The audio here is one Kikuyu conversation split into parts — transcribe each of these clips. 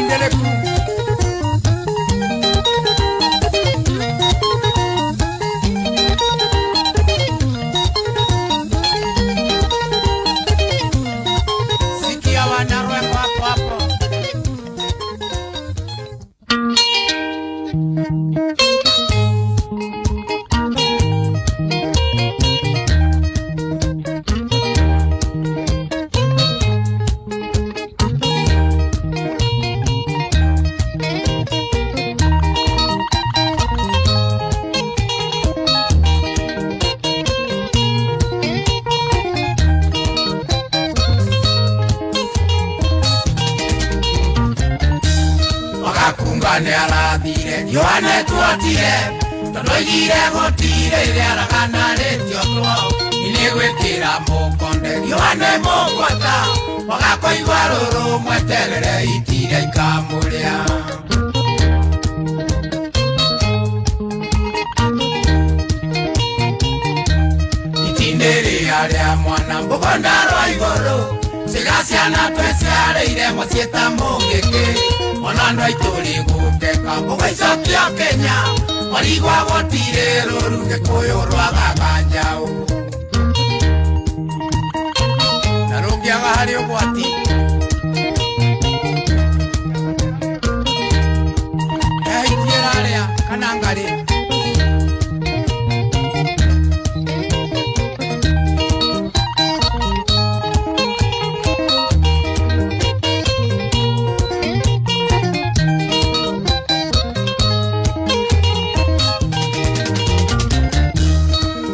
Mũkindĩrĩku. Sikia wanarweko hapo hapo. Wagakunga nĩ arathire Yohane tuotire tondũ oigire gũtirĩ rĩaragana rĩtiotwo nĩ gwĩkĩra mũkonde Yohane mũgwata wagakũigua rũrũ mweterere itire ikamũrĩa. Itindĩ rĩa rĩa mwana mbũgona rwa igũrũ ciga ciana tweciarĩire mũciĩ ta mũngĩkĩ ona andũ aitũ rĩgũkeka mũgaicokia Kenya marigwa gũtirĩ rũru Gĩkũyũ rwagaga njaũ na rũngĩaga harĩ ũgwati ehaitiĩrarĩa kana ngarĩ.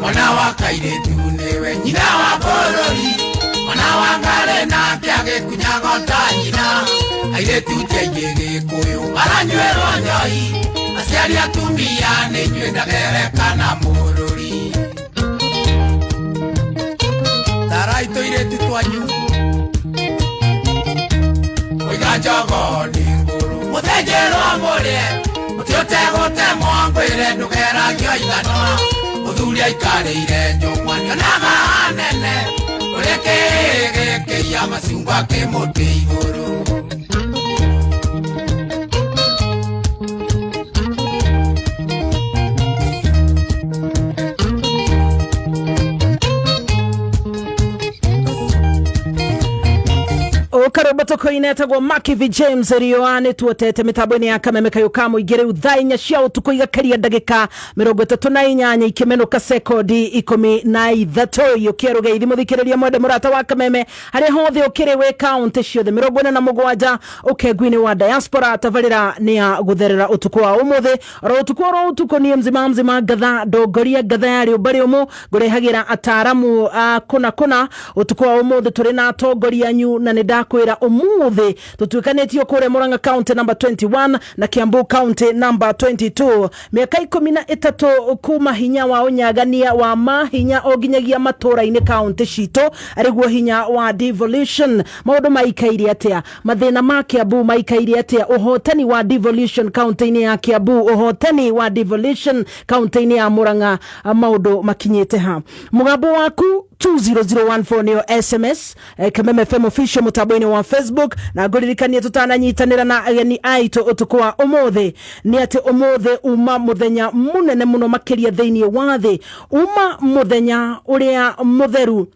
Mwana wa kairĩtu nĩwe nyina wa bũrũri, mwana wa ngarĩ nake agĩkunyaga ta nyina. Airĩtu ti aingĩ Gĩkũyũ maranyuĩrwo njohi, aciari atumia nĩ inyuĩ ndagerekana mũrũri. Tarai tũirĩtu twanyu kũiga njogo nĩ ngũrũ mũthĩnjĩrwo mũrĩe mũtĩ ũtegũtemwo ngwĩre ndũgeragio ithanwa mũthuri aikarĩire njũng'wa nĩonaga hanene ũrĩa kĩĩ gĩkĩiya macungwa kĩmũtĩ igũrũ. Ũkarũmba tũkoine etagwo Makivi James riũa nĩ tuotete mĩtambo-inĩ ya Kameme kayũ ka mũingĩ rĩu thaa 4 cia ũtukũ igakeria ndagĩka 38 ikĩmenũka sekondi 13. Ũkĩa rũgeithi mũthikĩrĩria mwende mũrata wa Kameme harĩa hothe ũkĩrĩ wĩ kaũntĩ ciothe 47 ũkengu-inĩ wa diaspora. Tabarĩra nĩ ya gũtherera ũtukũ wa ũmũthĩ oro ũtukũ oro ũtukũ. Niĩ mzima mzima ngatha ndongoria ngatha ya rĩũmba rĩũmũ ngũrehagĩra ataramu kũna kũna. Ũtukũ wa ũmũthĩ tũrĩ na atongoria anyu na nĩ ndakwĩra ũmũthĩ tũtuĩkanĩtio kũrĩa Murang'a County number 21 na Kiambu County number 22. Mĩaka 13 kuma hinya wa ũnyagania wa mahinya o nginyagia matũra-inĩ kaũntĩ citũ arĩguo hinya wa devolution. Maũndũ maikaire atĩa? Mathĩna ma Kiambu maikaire atĩa? Ũhotani wa devolution kaũntĩ-inĩ ya Kiambu, ũhotani wa devolution kaũntĩ-inĩ ya Murang'a, maũndũ makinyĩte ha? Mũgambo waku 20014 nĩyo SMS, Kameme FM official mũtambo-inĩ wa Facebook. Na ngũririkanie tũtananyitanĩra na ageni aitũ ũtukũ wa ũmũthĩ nĩ atĩ ũmũthĩ uma mũthenya mũnene mũno makĩria thĩinĩ wa thĩ, uma mũthenya ũrĩa mũtheru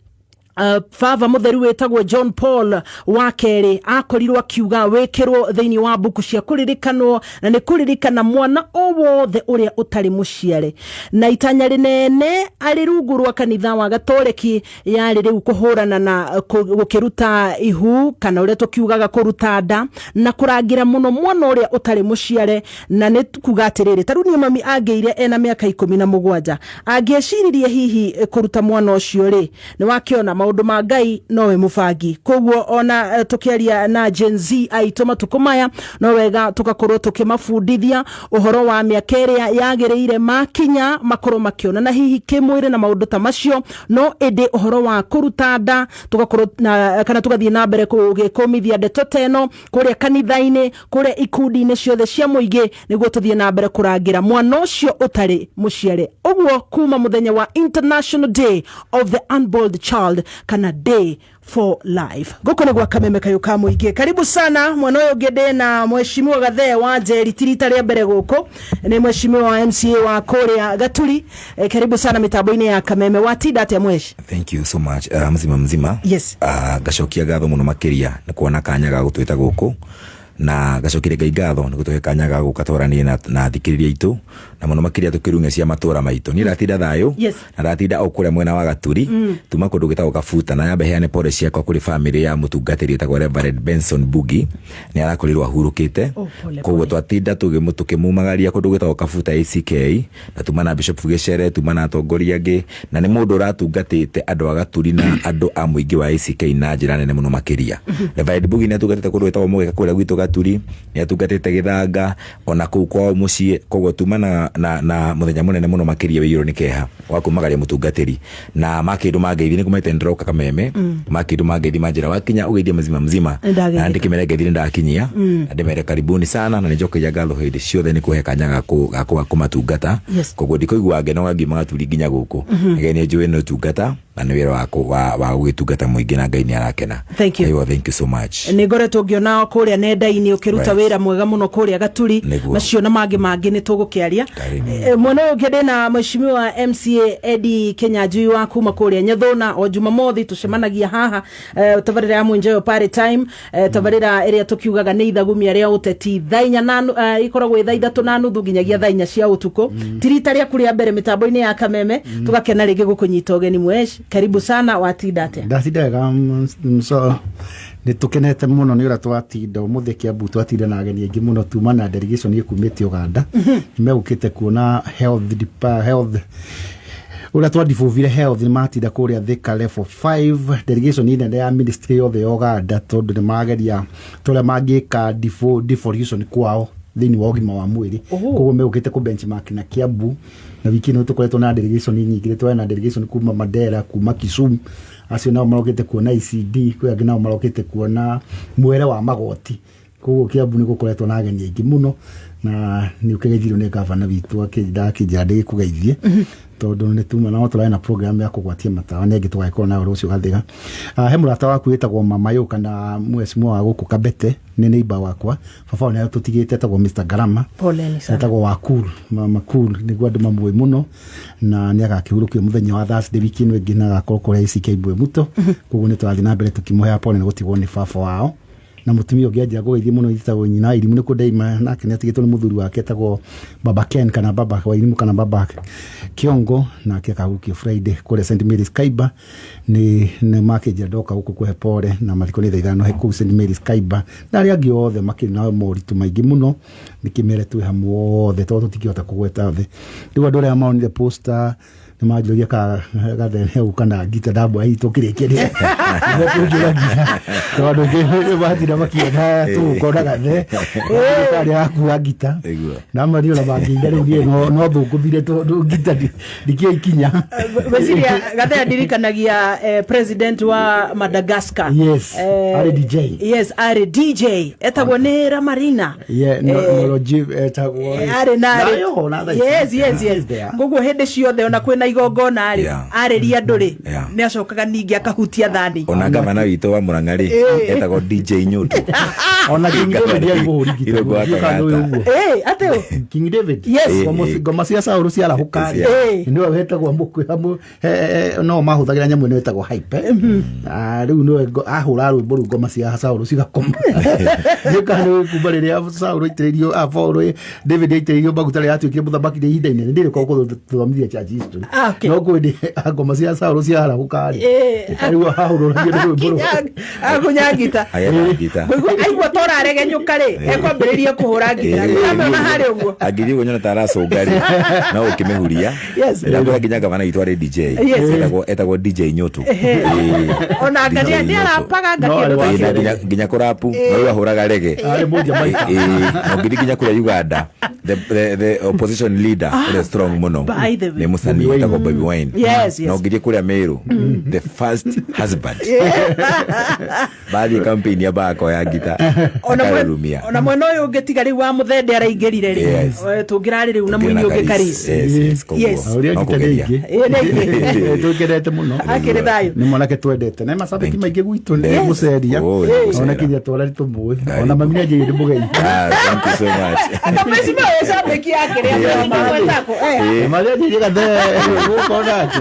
baba mũtheru wĩtagwo John Paul wa kerĩ akorirwo akiuga wĩkĩrwo thĩinĩ wa mbuku cia kũririkanwo, na nĩ kũririkana mwana o wothe ũrĩa ũtarĩ mũciare. Na itanya rĩnene arĩ rungu rwa kanitha wa Gatoreki yarĩ rĩu kũhũrana na gũkĩruta ihu, kana ũrĩa tũkiugaga kũruta nda, na kũrangĩra mũno mwana ũrĩa ũtarĩ mũciare. Na nĩ kuga atĩrĩrĩ, ta rĩu niĩ mami angĩire ena mĩaka 17, angĩeciririe hihi kũruta mwana ũcio rĩ, nĩ wakĩona maũndũ ma Ngai nowe mũbangi. Koguo ona tũkĩaria na Gen Z aitũ matukũ maya, no wega tũgakorwo tũkĩmabundithia ũhoro wa mĩaka ĩrĩa yagĩrĩire makinya makorwo makĩona na hihi kĩmwĩrĩ na maũndũ ta macio. No ĩndĩ ũhoro wa kũruta nda tũgakorwo na, kana tũgathiĩ na mbere gũgĩkũmithia ndeto ta ĩno kũrĩa kanitha-inĩ, kũrĩa ikundi-inĩ ciothe cia mũingĩ, nĩguo tũthiĩ na mbere kũrangĩra mwana ũcio ũtarĩ mũciare. Ũguo kuma mũthenya wa International Day of the Unborn Child. Kana Day for Life. Gũkũ nĩ gwa Kameme Kayũ ka Mũingĩ. Karibu sana. Mwena ũyũ ũngĩ ndĩ na Mheshimiwa Gathee wa Njeri, ti rita rĩa mbere gũkũ, nĩ Mheshimiwa wa MCA wa kũrĩa Gaturi. Karibu sana mĩtambo-inĩ ya Kameme. Watinda atĩa, mweshi? Thank you so much. Mzima mzima. Ngacokia ngatho mũno makĩria nĩ kuona kanya ga gũtwĩta gũkũ, na ngacokeria Ngai ngatho nĩ gũtũhe kanya ga gũka twaranie na athikĩrĩria aitũ, na mũno makĩria tũkĩrung'e cia matũra maitũ. Niĩ ndatinda thayũ. Na ndatinda o kũrĩa mwena wa Gaturi, tuma kũndũ gwĩtagwo Kabuta, na yambe heane pole ciakwa kũrĩ famĩlĩ ya mũtungatĩri wĩtagwo Reverend Benson Bugi, nĩ arakorirwo ahurũkĩte. Oh, pole, Koguo pole. twatinda tũkĩmumagaria kũndũ gwĩtagwo Kabuta ACK, na tuma na Bishop Gĩcere, tuma na atongoria angĩ, na nĩ mũndũ ũratungatĩte andũ a Gaturi na andũ a mũingĩ wa ACK na njĩra nene mũno makĩria. Reverend Bugi nĩ atungatĩte kũndũ gwĩtagwo Mũgeka kũrĩa gwitũ Gaturi, nĩ atungatĩte Gĩthanga ona kũu kwao mũciĩ. Koguo tuma na mũthenya mũnene mũno makĩria wĩiyũrwo nĩ kĩeha wa kumagaria mũtungatĩri, na makĩndũ mangeithi nĩ kumaite ndĩroka Kameme, makĩndũ mangeithi manjĩra wakinya ũgeithie mzima mzima. Nĩndageithĩka. Na ndĩkĩmere ngeithi nĩ ndakinyia, na ndĩmere karibuni sana, na nĩnjokagia ngatho hĩndĩ ciothe nĩ kũhe kanya ga kũmatungata. Koguo ndikũigua ngenoga ngiuma Gaturi nginya gũkũ, nĩgetha nĩ njũĩ nĩ ũtungata na nĩ wĩra wa gũgĩtungata mũingĩ, na Ngai nĩ arakena. Thank you. Aiwa, thank you so much. Nĩ ngoretwo ngĩona kũrĩa nenda-inĩ ũkĩruta wĩra mwega mũno kũrĩa Gaturi. Nĩguo. Macio na mangĩ mangĩ nĩ tũgũkĩaria. Karibu. Mwena ũyũ ũngĩ ndĩna Mheshimiwa MCA Eddie Kenyanjui wa kuma kũrĩa Nyathũna. O Jumamothi tũcemanagia haha, tabarĩra ya Mwenjeyo Party Time, tabarĩra ĩrĩa tũkiugaga nĩ ithagumia rĩa ũteti, thaa inya na ikoragwo ĩ 3:30 nginyagia 4:00 cia ũtukũ. Ti rita rĩaku rĩa mbere mĩtambo-inĩ ya Kameme, tũgakena rĩngĩ gũkũnyita ũgeni. Mwesh, karibu sana. Watinda atĩa? Ndatinda wega, so nä tå kenete må no nä å rä a twatinda å må thä kä ambu. Twatinda na ageni aingä må no, tuma na delegation ä kumä te Uganda, nä megå kä te kuona health ũrĩa twadibũvire health. Nĩ matinda kũrĩa Thika level 5, delegation nene ya ministry yothe ya Uganda, tondũ nĩ mageria tũrĩa mangĩka devolution kwao thĩinĩ wa ũgima wa mwĩrĩ. Koguo megũkĩte kũ benchmark na Kiambu. Na wiki ĩno tũkoretwo na delegation nyingĩ, twarĩ na delegation kuma Mandera, kuma Kisumu, acio nao marokĩte kuona ECD, kwĩ angĩ nao marokĩte kuona mwere wa magoti. Koguo Kiambu nĩ gũkoretwo na ageni aingĩ mũno, na nĩ ũkĩgeithirio nĩ gavana witũ, akĩnjĩra ndĩgĩkũgeithie tondũ nĩ tuma nao tũrarĩ na program ya kũgwatia matawa nĩ ĩngĩ tũgagĩkorwo nayo rũciũ Gathĩga. He mũrata waku wĩtagwo Mama Yũ kana mheshimiwa wa gũkũ Kabete, nĩ neighbor wakwa, baba wao nĩ tũtigĩte, etagwo Mr Garama. Poleni sana. Etagwo Wakul, Mama Cool nĩguo andũ mamũĩ mũno, na nĩ agakĩhurũkio mũthenya wa Thursday wiki ĩno ĩngĩ, na agakorwo kũrĩa ACK Muto. Koguo nĩ tũrathiĩ na mbere tũkĩmũheaga pole nĩ gũtigwo nĩ baba wao. Na mũtumia ũngĩ anjia kũgeithie mũno ĩtagwo nyina wa Irimũ, nĩ kũ ndaima, nake nĩ atigĩtwo nĩ mũthuri wake etagwo Baba Ken kana Baba wa Irimũ kana Baba Kiongo, nake akahurũkio Friday kũrĩa St Mary's Kaiba. Nĩ makĩnjĩra ndoka gũkũ kũhe pole, na mathiko nĩ thaa 5 kũu St Mary's Kaiba, na arĩa angĩ othe makĩrĩ na moritũ maingĩ mũno, nĩkĩmere twĩ hamwe othe tondũ tũtingĩhota kũgweta othe. Rĩu andũ arĩa maonire poster nĩ manjũragia ka gathe gũka na ngita, ndambwa hihi tũkĩrĩkĩria nĩkũnjũragia tondũ andũ matinda makiona tũgũkona gathe karĩa akua ngita. Nĩguo. Na mario na mangĩinda rĩu niĩ no thũngũthire tondũ ngita ndikĩo ikinya. Gwĩciria Gathea ndirikanagia president wa Madagascar. Yes, arĩ DJ. Yes, arĩ DJ, etagwo nĩ Ramarina. Yeah, no, Nology etagwo. Arĩ na Nayo, na thaa ici. Yes. Is there. Koguo hĩndĩ ciothe ona kwĩna igongona rĩ, arĩria andũ rĩ, nĩ acokaga ningĩ akahutia thani. Ona gavana witũ wa Murang'a rĩ, etagwo DJ Nyũndũ. Ona King David arĩ mũhũri ngita. Irũngũ wa Ndiũĩ kana nĩ Kagata. ũguo. Atĩ ũ? King David. Yes. Ngoma cia Saũlũ ciarahũka rĩ, nĩwe wetagwo no mahũthagĩra nyamũ ĩno ĩtagwo hype. Ah, rĩu nĩwe ahũra rwĩmbo rũu, ngoma cia Saũlũ cigakoma. Ndiũĩ kana nĩ kuma rĩrĩa Saũlũ aitĩrĩirio, ah, Paul, David aitĩrĩirio maguta rĩrĩa atuĩkire mũthamaki nĩ ihinda inene. Ndirĩ korwo gũthomithia church history. Ah, okay. No kwĩ hĩndĩ ngoma cia Saũlũ ciarahũka rĩ, rĩu ahũrũragio nĩ rwĩmbo rũu. Akunya ngita. Agetha ngita. Ngũigua aigua ta ũraregenyũka rĩ, ekwambĩrĩria kũhũra ngita. Amĩona harĩa ũguo. Angĩthiĩ ũguo nyona ta aracũnga rĩ, no ũkĩmĩhuria. Ndakwĩra nginya gavana witũ arĩ DJ. Etagwo DJ Nyũtũ. Ona anga DJ nĩ Nyũtũ. arapaga No, arĩ wa Ĩĩ, na kerĩ. nginya kũrapu no rĩu ahũraga rege. Arĩ Mũjamaika. Ĩĩ, na ũngĩthiĩ nginya kũrĩa Uganda, the opposition leader ũrĩa strong mũno By the way. nĩ mũcanii. Bobi Wine. Etagwo Bobi Wine. Yes. Na ũngĩthiĩ kũrĩa Meru, the first husband bathiĩ campaign ya bakoya ngita akarurumia. Ona mwena ũyũ ũngĩ tiga rĩu wa mũthende araingĩrire rĩ, tũngĩrarĩ rĩu na mũini ũngĩ Karis. Yes, koguo Ũrĩa no ngita nĩ kũgeria. aingĩ. Ĩĩ, nĩ aingĩ. Tũkenete mũno. Akĩrĩ thayũ. Nĩ mwanake twendete na macambĩki maingĩ gwitũ nĩ Yes. mũceria. Oh, nĩ mũcera. Ona kinya twara nĩ tũmũĩ. Karibu. Ona mami nĩ nĩ mũgeni. Ah, thank you so much. Akamwecima wĩcambĩki yake rĩa mwetako. Marĩa njĩrie gathe gũkũ nake.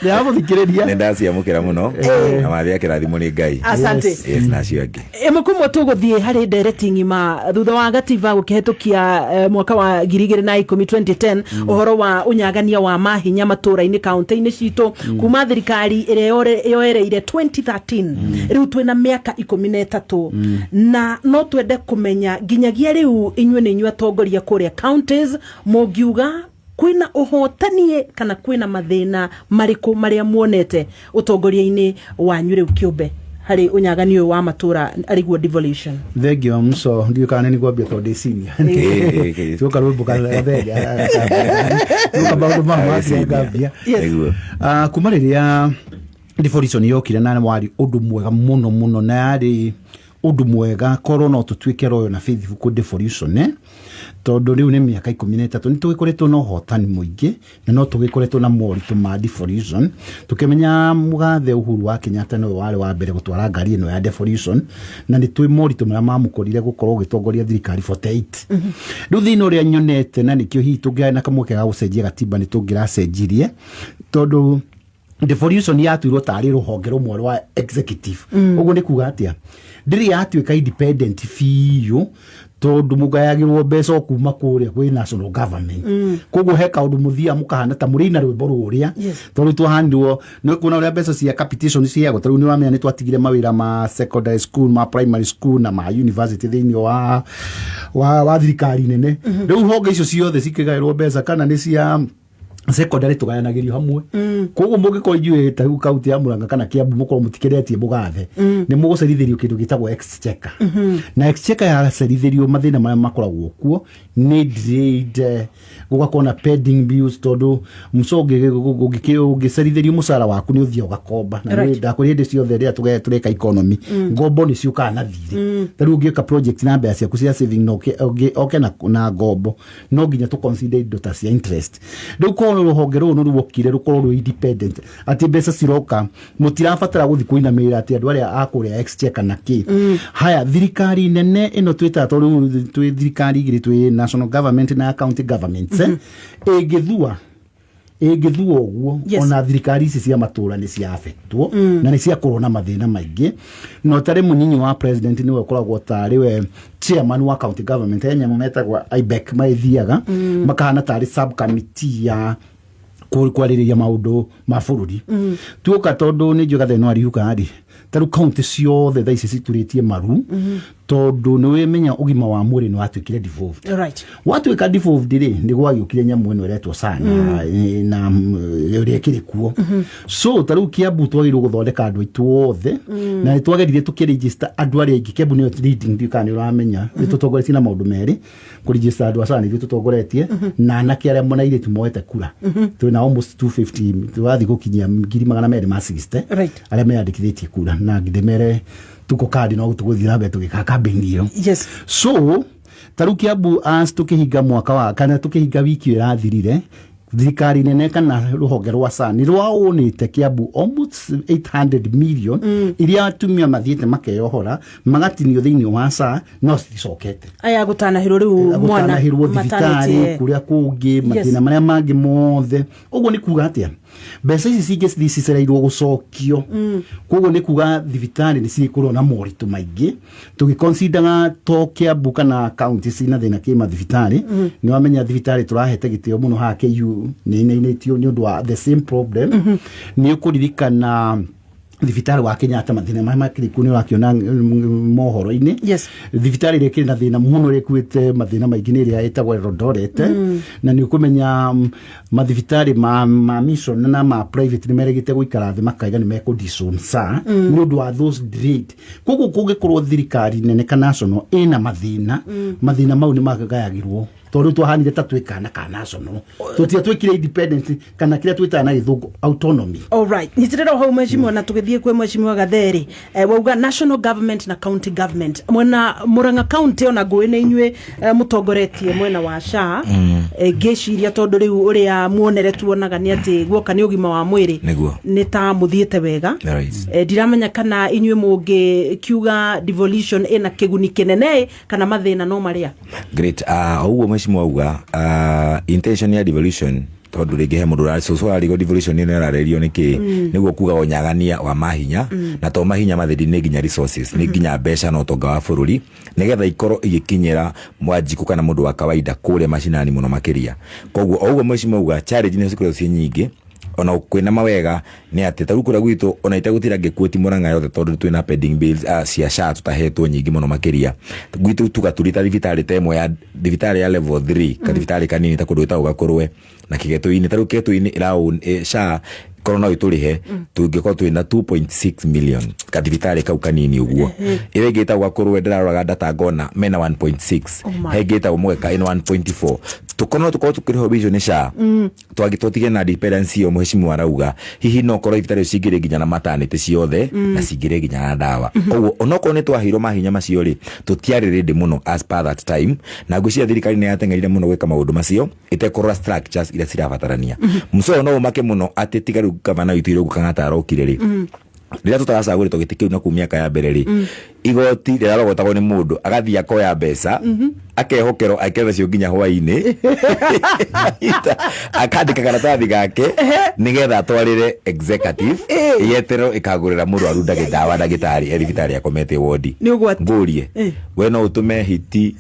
Nĩ amũthikĩrĩria. Nĩ ndaciamũkĩra mũno na mathĩa kĩrathimo nĩ Ngai. Asante. Yes, na acio angĩ. Ĩmũkumwo tũgũthiĩ harĩ ndereti ng'ima thutha wa gatiba gũkĩhetũkia mwaka wa 2010, 2010, ũhoro wa ũnyagania wa mahinya matũra-inĩ, kaunti-inĩ citũ, kuma thirikari ĩrĩa yoereire 2013, rĩu twĩna mĩaka 13, na no twende kũmenya nginyagia rĩu inyuĩ nĩ inyuĩ atongoria kũrĩa counties, mũngiuga kwĩna ũhotani kana kwĩna mathĩna marĩkũ marĩa muonete ũtongoria-inĩ wanyu rĩu kĩũmbe harĩ ũnyagani ũyũ wa matũra, arĩguo devolution? Thengio mco, ndiũ kana nĩ kwambia tondũ ndĩ senior. Ĩĩ. Tuoka rwĩmbo gathenga tuoka maũndũ mau mangĩangambia. Nĩguo. Ah, kuma rĩrĩa devolution yokire, na warĩ ũndũ mwega mũno mũno, na yarĩ ũndũ mwega korwo no tũtuĩke royo na faithful kũ devolution, eh? Tondũ rĩu nĩ mĩaka 13 nĩ tũgĩkoretwo na ũhotani mũingĩ, na no tũgĩkoretwo na moritũ ma devolution. Tũkĩmenya mũgathe Uhuru wa Kenyatta nĩwe warĩ wa mbere gũtwara ngari ĩno ya devolution, na nĩ twĩ moritũ marĩa mamũkorire gũkorwo ũgĩtongoria thirikari 48. Rĩu thĩna ũrĩa nyonete, na nĩkĩo hihi tũngĩarĩ na kamweke ga gũcenjia gatiba nĩ tũngĩracenjirie, tondũ devolution yatuirwo tarĩ rũhonge rũmwe rwa executive. Ũguo nĩ kuga atĩa? Ndĩrĩ yatuĩka independent biũ, tondũ mũgayagĩrwo mbeca o kuma kũrĩa kwĩ national government. Koguo he kaũndũ mũthiaga mũkahana ta mũrĩ na rwĩmbo rũrĩa, tondũ twahanirwo nĩ kuona ũrĩa mbeca cia capitation ciheagwo. Ta rĩu nĩ ũramenya nĩ twatigire mawĩra ma secondary school, ma primary school na ma university thĩinĩ wa thirikari nene. Rĩu honge icio ciothe cikĩgaĩrwo mbeca, kana nĩ cia secondary, tũgayanagĩrio hamwe. Koguo mũngĩkorwo inyuĩ ta rĩu kaunti ya Murang'a kana Kiambu mũkorwo mũtikĩretie mũgathe, nĩ mũgũcerithĩrio kĩndũ gĩtagwo exchequer. Na exchequer yacerithĩrio, mathĩna marĩa makoragwo kuo nĩ delayed, gũgakorwo na pending bills, tondũ mco ũngĩcerithĩrio mũcara waku nĩ ũthiaga ũgakomba na ndakwĩra hĩndĩ ciothe rĩrĩa tũreka economy, ngombo nĩ ciũkaga na thirĩ. Ta rĩu ũngĩka project na mbeca ciaku cia saving na oke na ngombo, no nginya tũ consider indo ta cia interest. Rĩu korwo rũhonge rũrũ nĩ ruokire rũkorwo rwĩ independent, atĩ mbeca ciroka mũtirabatara gũthiĩ kũinamĩrĩra atĩ andũ arĩa a kũrĩa exchequer na kĩ. Haya, thirikari nene ĩno twĩtaga, tondũ rĩu twĩ thirikari igĩrĩ, twĩ national government na county governments, ĩngĩthua ũguo, ona thirikari ici cia matũra nĩ cia affectwo na nĩ ciakorwo na mathĩna maingĩ. Na ũtarĩ mũnyinyi wa president nĩwe ũkoragwo tarĩ we chairman wa county government, he nyamũ metagwo IBEC magĩthiaga makahana tarĩ sub committee ya kwarĩrĩria maũndũ ma bũrũri. Tuoka, tondũ nĩ njũĩ gathe no ariuka rĩ, ta rĩu kaunti ciothe thaa ici citurĩtie maru, tondũ nĩ wĩmenya ũgima wa mwĩrĩ nĩ watuĩkire devolved. Watuĩka devolved rĩ, nĩ gwagĩũkire nyamũ ĩno ĩretwo sana na ĩrĩa ĩkĩrĩ kuo. So ta rĩu Kiambu twagĩrĩirwo gũthondeka andũ aitũ othe, na nĩ twageririe tũkĩregister andũ arĩa aingĩ. Kiambu nĩyo leading, ndiũĩ kana nĩ ũramenya. Nĩ tũtongoretie na maũndũ merĩ, kũregister andũ a sana ithuĩ tũtongoretie, na anake arĩa mona airĩtu moete kura twĩna almost 250, tũrathiĩ gũkinyia 260,000 arĩa meyandĩkithĩtie kura, na ndĩmere tuko kandi no tũgũthiĩ na mbere tũgĩka campaign ĩyo. So ta rĩu Kiambu, as tũkĩhinga mwaka wa kana tũkĩhinga wiki ĩyo ĩrathirire, thirikari nene kana rũhonge rwa SHA nĩ rwaũnĩte Kiambu almost 800 million, iria atumia mathiĩte makeyohora magatinio thĩinĩ wa SHA no citicokete. Aya gũtanahĩrwo rĩu mwana. Gũtanahĩrwo thibitarĩ, maternity. Kũrĩa kũngĩ mathĩna marĩa mangĩ mothe. Ũguo nĩ kuga atĩa? Mbeca ici cingĩ cicereirwo gũcokio. Koguo nĩ kuga thibitarĩ nĩ cigĩkorwo na moritũ maingĩ tũgĩconsideraga to Kiambu kana kaunti cina thĩna kĩ mathibitarĩ. Nĩ wamenya thibitarĩ tũrahete gĩtĩo mũno haha KU nĩ inainĩtio nĩ ũndũ wa the same problem. Nĩ ũkũririkana thibitarĩ wa Kenyatta, mathĩna marĩa makĩrĩ kuo nĩ ũrakĩona mohoro-inĩ. Thibitarĩ ĩrĩa ĩkĩrĩ na thĩna mũno, ĩrĩa ĩkuĩte mathĩna maingĩ, nĩ ĩrĩa ĩtagwo Eldoret. Na nĩ ũkũmenya mathibitarĩ ma mission na ma private nĩ meregete gũikara thĩ makaiga nĩ mekũ SHA nĩ ũndũ wa those delayed. Koguo kũngĩkorwo thirikari nene kana national ĩna mathĩna, mathĩna mau nĩ magayagĩrwo. Tondũ rĩu twahanire ta twĩ kana ka national, tũtia twĩkire independence kana kĩrĩa twĩtaga na gĩthũngũ autonomy. Alright, nyitĩrĩra hau, mheshimiwa, na tũgĩthiĩ kwĩ Mheshimiwa Gatheri. Wauga national government na county government, mwena Murang'a County ona ngũĩ nĩ inyuĩ mũtongoretie mwena wa SHA. Ngĩciria tondũ rĩu ũrĩa muonere tuonaga nĩ atĩ guoka nĩ ũgima wa mwĩrĩ Nĩguo. Nĩ ta mũthiĩte wega. Ndiramenya kana inyuĩ mũngĩkiuga devolution ĩna kĩguni kĩnene kana mathĩna no marĩa. Great. Ũguo mheshimiwa auga, intention ya devolution, tondũ rĩngĩ he mũndũ cũcũ ararigwo devolution ĩno ĩrarĩrio nĩkĩ, nĩguo kuga ũnyagania wa mahinya, na to mahinya matheri, nĩ nginya resources, nĩ nginya mbeca na ũtonga wa bũrũri, nĩgetha ikorwo igĩkinyĩra Mwanjikũ kana mũndũ wa kawaida kũrĩa macinani mũno makĩria. Koguo o ũguo mheshimiwa auga, challenge nĩ cikoragwo ciĩ nyingĩ, ona kwĩna mawega nĩ atĩ ta rĩu kũrĩa gwitũ ona itegũtira ngĩkuĩti Mũrang'a yothe, tondũ twĩna pending bills cia SHA tũtahetwo nyingĩ mũno makĩria. Gwitũ tugaturi ta thibitarĩ ta ĩmwe ya thibitarĩ ya level 3, kathibitarĩ kanini ta kũndũ gwĩtagwo Gakũrwe na Kĩgetũ-inĩ. Ta rĩu Kĩgetũ-inĩ SHA korwo no ĩtũrĩhe, tũngĩkorwo twĩna 2.6 million kathibitarĩ kau kanini ũguo. Ĩrĩa ĩngĩ ĩtagwo Gakũrwe, ndĩraroraga data ngona mena 1.6. Oh my. He ĩngĩ ĩtagwo Mũgeka ĩna 1.4. Tũkorwo no tũkorwo tũkĩrĩhwo mbia icio nĩ SHA, twagĩ tũtige na dependency ĩyo mheshimiwa arauga. Hihi no korwo thibitarĩ cingĩrĩ nginya na maternity ciothe na cingĩrĩ nginya na ndawa. Koguo onokorwo nĩ twaheirwo mahinya macio rĩ, tũtiarĩ ready mũno as per that time, na ngwĩciria thirikari nĩ yateng'erire mũno gwĩka maũndũ macio ĩtekũrora structures iria cirabatarania. Mũcoyo no ũmake mũno atĩ tiga rĩu gavana witũ Irũngũ Kang'ata arokire rĩ, rĩrĩa tũtaracagũrĩtwo gĩtĩ kĩu na kuu mĩaka ya mbere rĩ, igoti rĩrarogotagwo nĩ mũndũ agathiĩ akoya mbeca, akehokerwo aikare nacio nginya hwainĩ, akandĩka karatathi gake nĩgetha atwarĩre executive yeterwo ĩkagũrĩra mũrwaru ndawa ndagĩtarĩ e thibitarĩ akomete wodi. Nĩ ũgwati. Ngũrie, we no ũtũme hiti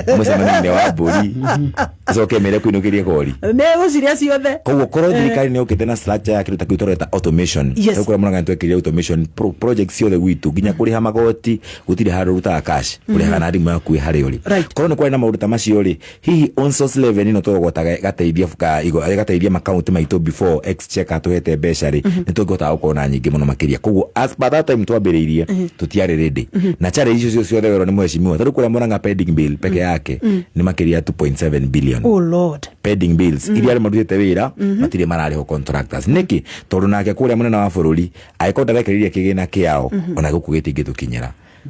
mũcemanio-inĩ wa mbũri ĩcoke ĩmĩre kũinũkĩrie kori? Nĩ gũciria ciothe. Koguo korwo thirikari nĩ yũkĩte na structure ya kĩndũ ta kĩu tũreta automation. Rĩu kũrĩa Mũrang'a nĩtwekĩrire automation project ciothe gwitũ, nginya kũrĩha magoti gũtirĩ handũ ũrutaga cash, ũrĩhaga na thimũ yaku ĩ harĩa ũrĩ. Korwo nĩ kwarĩ na maũndũ ta macio rĩ, hihi on source revenue ĩno tũrogotaga ĩgateithia ĩgateithia makaunti maitũ before exchequer atũhete mbeca rĩ, nĩ tũngĩhotaga gũkorwo na nyingĩ mũno makĩria. Koguo as per that time twambĩrĩirie, tũtiarĩ ready na challenge icio ciothe werwo nĩ mheshimiwa. Tarĩu kũrĩa Mũrang'a pending bill peke yake nĩ makĩria 2.7 billion. Oh Lord. Pending bills iria arĩa marutĩte wĩra matirĩ mararĩhwo, contractors. Nĩkĩ? Tondũ nake kũrĩa mũnene wa bũrũri angĩkorwo ndarekereirie kĩgĩna kĩao, ona gũkũ gĩtingĩtũkinyĩra.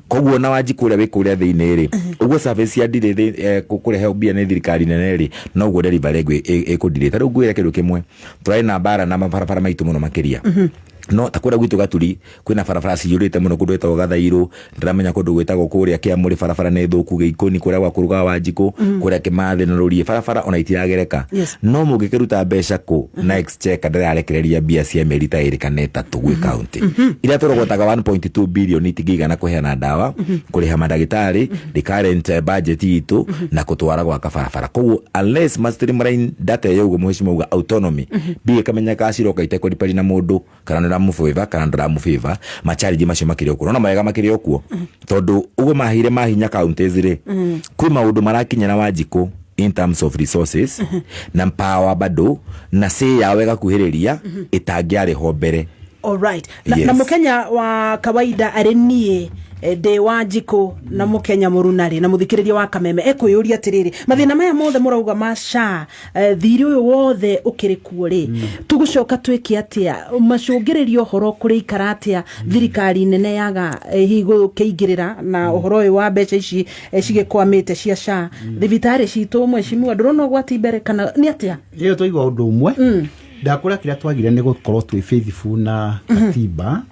Koguo na Wanjikũ ũrĩa wĩ kũrĩa thĩinĩ rĩ, ũguo service ya ndirĩ kũrehe mbia nĩ thirikari nene rĩ, noguo delivery ĩkũndirĩ. Ta rĩu ngwĩre kĩndũ kĩmwe, tũrarĩ na mbara na mabarabara maitũ mũno makĩria, no ta kũrĩa gwitũ Gaturi kwĩna barabara ciyũrĩte mũno, kũndũ gwĩtagwo Gathairũ, ndĩramenya kũndũ gwĩtagwo kũrĩa Kĩamũrĩ barabara nĩ thũku, Gĩikũni kũrĩa gwa kũruga Wanjikũ, kũrĩa Kĩmathĩ na Rũriĩ barabara ona itiragereka. No mũngĩkĩruta mbeca kũ na exchequer ndĩrarekereria mbia cia mĩeri ta 2 kana 3 gwĩ county iria tũrogotaga 1.2 billion itingĩigana kũheana ndawa, kũrĩha mandagĩtarĩ, recurrent budget itũ na kũtwara gwaka barabara. Koguo unless ma streamline data ĩyo, ũguo mheshimiwa uga autonomy, mbia ikamenyeka ciroka itekũripari na mũndũ kana nĩ ũramũbĩva kana ndũramũbĩva, macharge macio makĩrĩ okuo, no mawega makĩrĩ okuo, tondũ ũguo maheire mahinya counties rĩ, kwĩ maũndũ marakinyĩra Wanjikũ in terms of resources na power bado na say yao ĩgakuhĩrĩria ĩtangĩarĩ ho mbere. Alright. Na Mũkenya wa kawaida arĩ niĩ ndĩ Wanjikũ na Mũkenya mũrunarĩ na mũthikĩrĩria wa Kameme ekwĩyũria atĩrĩrĩ, mathĩna maya mothe mũrauga ma SHA, thirĩ ũyũ wothe ũkĩrĩ kuo rĩ, tũgũcoka twĩke atĩa? Macũngĩrĩrio ũhoro kũrĩ ikara atĩa thirikari nene yaga hihi gũkĩingĩrĩra na ũhoro ũyũ wa mbeca ici cigĩkwamĩte cia SHA thibitarĩ citũ? Mheshimiwa, ndũrona ũgwati mbere kana nĩ atĩa? Ĩyo twaigua ũndũ ũmwe ndakũra, kĩrĩa twagire nĩ gũkorwo twĩ faithful na katiba.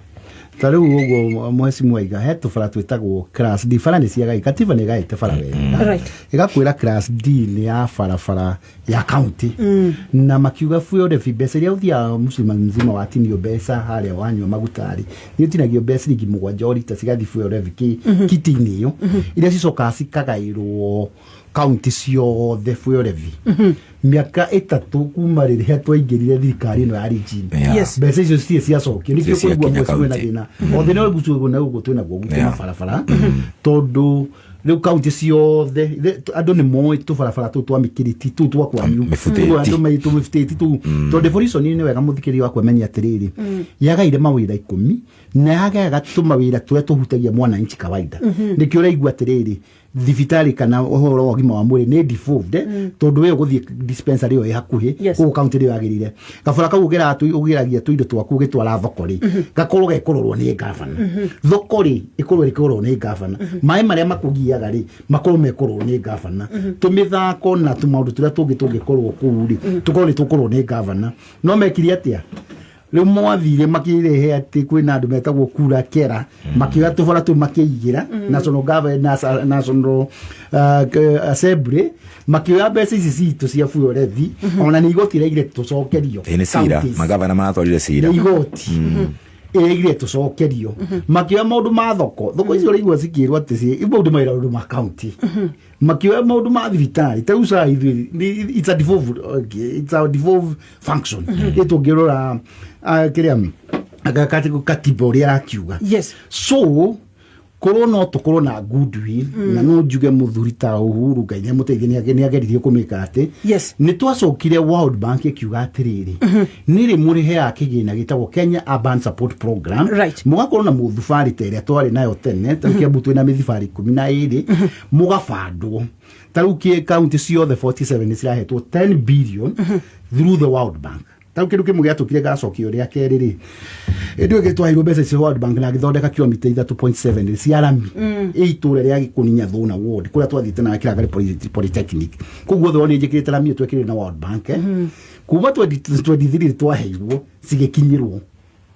Ta rĩu ũguo mheshimiwa aiga, he tũbara twĩtagwo class D. Bara nĩ ciagai, katiba nĩ ĩgaĩte bara wega, ĩgakwĩra class D nĩ ya barabara ya county, na makiuga fuel mbeca iria ũthiaga mũcima mzima watinio mbeca harĩa wanyua maguta rĩ, nĩ ũtinagio mbeca ciringi 7 o rita cigathiĩ fuel levy kiti-inĩ ĩyo, iria cicokaga cikagaĩrwo kaunti ciothe fuel levy. Mĩaka 3 kuma rĩrĩa twaingĩrire thirikari ĩno ya regime, mbeca icio citirĩ ciacokio. Nĩkĩo Citirĩ kũigua ciakinya mweci kwĩna county. thĩna o thĩna ũyũ gucugu na gũkũ twĩnaguo gwitũ mabarabara, tondũ rĩu kaunti ciothe andũ nĩ moĩ tũbarabara tũu twa mĩkĩrĩti tũu twa kwanyu. Mĩbutĩti. Tũu andũ maitũ mĩbutĩti tũu, tondũ devolution nĩ wega mũthikĩrĩria wakwa amenye atĩrĩrĩ, yagaire mawĩra 10 na yagayaga tũmawĩra tũrĩa tũhutagia mwananchi kawaida. Nĩkĩo ũraigua atĩrĩrĩ, Thibitarĩ kana ũhoro wa ũgima wa mwĩrĩ nĩ devolved, tondũ we ũgũthiĩ dispensary ĩyo ĩ hakuhĩ. Koguo kaunti nĩyo yagĩrĩire. Gabara kau ũgeragia tũindo twaku ũgĩtwara thoko rĩ, gakorwo gekũrorwo nĩ gavana. Thoko rĩ, ĩkorwo ĩkũrorwo nĩ gavana. Maĩ marĩa makũgiaga rĩ, makorwo mekũrorwo nĩ gavana. Tũmĩthako na tũmaũndũ tũrĩa tũngĩ tũngĩkorwo kũu rĩ, tũkorwo nĩ tũkũrorwo nĩ gavana. No mekire atĩa? Rĩu mwathire makĩrehe atĩ kwĩna andũ metagwo kura kera, makĩoya tũbara tũu makĩigĩra national government, national assembly, makĩoya mbeca ici citũ cia fuel levy, ona nĩ igoti rĩaigire tũcokerio. Ĩ nĩ cira. Counties. Magavana maratwarire cira. Nĩ igoti ĩrĩgire tũcokerio. Makĩoya maũndũ ma thoko, thoko icio ũraigua cikĩrwo atĩ maũndũ mawĩra maũndũ ma county, makĩoya maũndũ ma thibitarĩ. Ta rĩu saa ithuĩ it's a devolved, okay, it's a devolved function. Ĩ tũngĩrora kĩrĩa katiba ũrĩa arakiuga. So korwo no tũkorwo na goodwill, na no njuge mũthuri ta Uhuru, Ngai nĩ amũteithie, nĩ ageririe kũmĩka atĩ nĩ twacokire World Bank ĩkiuga atĩrĩrĩ, nĩ rĩ mũrĩheaga kĩgĩna gĩtagwo Kenya Urban Support Program, mũgakorwo na mũthubarĩ ta ĩrĩa twarĩ nayo tene. Ta rĩu Kiambu twĩna mĩthibarĩ 12, mũgabandwo. Ta rĩu kaunti ciothe 47 nĩ cirahetwo 10 billion through the World Bank. Ta rĩu kĩndũ kĩmwe gĩatũkire gacokio rĩa kerĩ rĩ, ĩndĩ ĩngĩ twaheirwo mbeca icio World Bank na agĩthondeka kilomita 3.7 cia rami ĩ itũra rĩa Gĩkũninya Thũna ward kũrĩa twathiĩte na Kĩrangari Polytechnic. Kũu guothe wona njĩkĩrĩte rami ĩyo twekĩrire na World Bank, kuma 2023 twaheirwo cigĩkinyĩrwo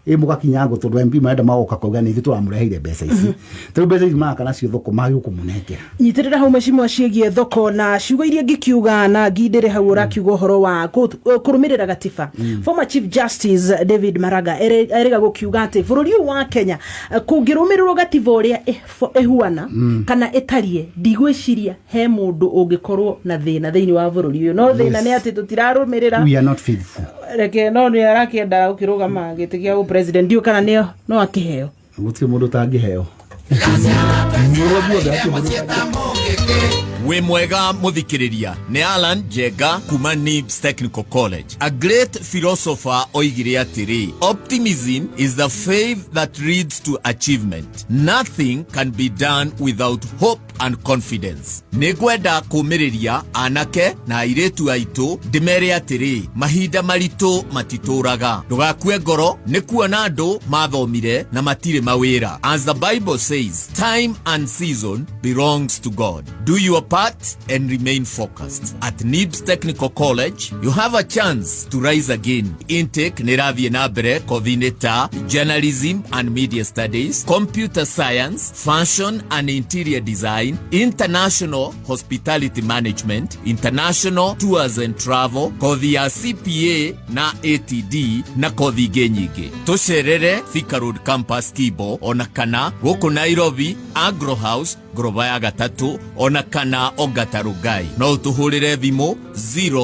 ĩ mũgakinya ngo tondũ MP marenda magoka kauga nĩ ithuĩ tũramũreheire mbeca ici. Ta rĩu mbeca ici maraka nacio thoko magĩrĩirwo kũmũnengera. Nyitĩrĩra hau mecimwa ciĩgiĩ thoko na ciugo iria ngĩkiuga na ngindĩre hau ũrakiuga ũhoro wa kũrũmĩrĩra gatiba. Former Chief Justice David Maraga erĩga gũkiuga atĩ bũrũri ũyũ wa Kenya, kũngĩrũmĩrĩrwo gatiba ũrĩa ĩhuana kana ĩtariĩ, ndigwĩciria he mũndũ ũngĩkorwo na thĩna thĩinĩ wa bũrũri ũyũ. No thĩna nĩ atĩ tũtirarũmĩrĩra. We are not faithful. Reke no nĩ arakĩenda gũkĩrũgama gĩtĩ gĩa ũpresident, ndiũ kana nĩ no akĩheo. Gũtirĩ mũndũ ũtangĩheo. Wĩ mwega mũthikĩrĩria, nĩ Alan Njenga kuma Nibs Technical College. A great philosopher oigire atĩrĩ, "Optimism is the faith that leads to achievement. Nothing can be done without hope and confidence." Nĩ ngwenda kũmĩrĩria anake na airĩtu aitũ ndĩmere atĩrĩ, mahinda maritũ matitũraga. Ndũgakue ngoro nĩ kuona andũ mathomire na matirĩ mawĩra. As the Bible says, time and season belongs to God. Do your part and remain focused. At Nibs Technical College, you have a chance to rise again. Intake nĩ ĩrathiĩ na mbere kothi-inĩ ta journalism and media studies, computer science, fashion and interior design, international hospitality management, international tours and travel, kothi ya CPA na ATD na kothi ingĩ nyingĩ. Tũcerere Thika Road Campus Kibo, ona kana gũkũ Nairobi Agro House ngoroba ya gatatũ, ona kana Ongata Rongai. No ũtũhũrĩre thimũ 0